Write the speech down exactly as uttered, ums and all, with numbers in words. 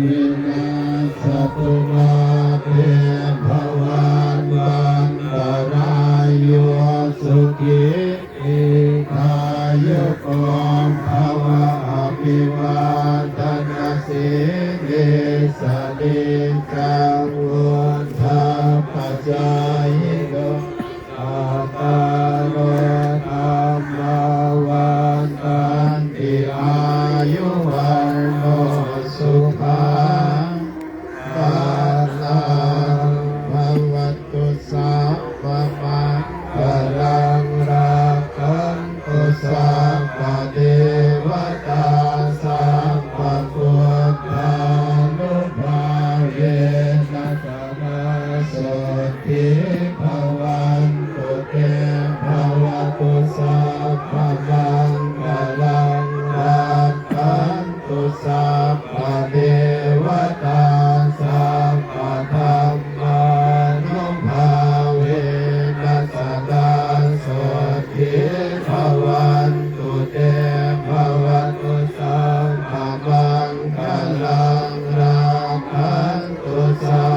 vinassatu, mā te bhavatvantarāyo, sukhī dīghāyuko bhava. Abhivādanasīlissa niccaṃ vuḍḍhāpacāyino, cattāro dhammā vaḍḍhanti, āyu vaṇṇo sukhaṃ balaṃ. Bhavatu sabbamaṅgalaṃ, rakkhantu sabbadevatā, sabbabuddhānubhāvena sadā sotthī bhavantu te. Bhavatu sabbamaṅgalaṃ, rakkhantu sabbadevatā, sabbadhammānubhāvena sadā sotthī bhavantu te. Bhavatu sabbamaṅgalaṃ, rakkhantu sabba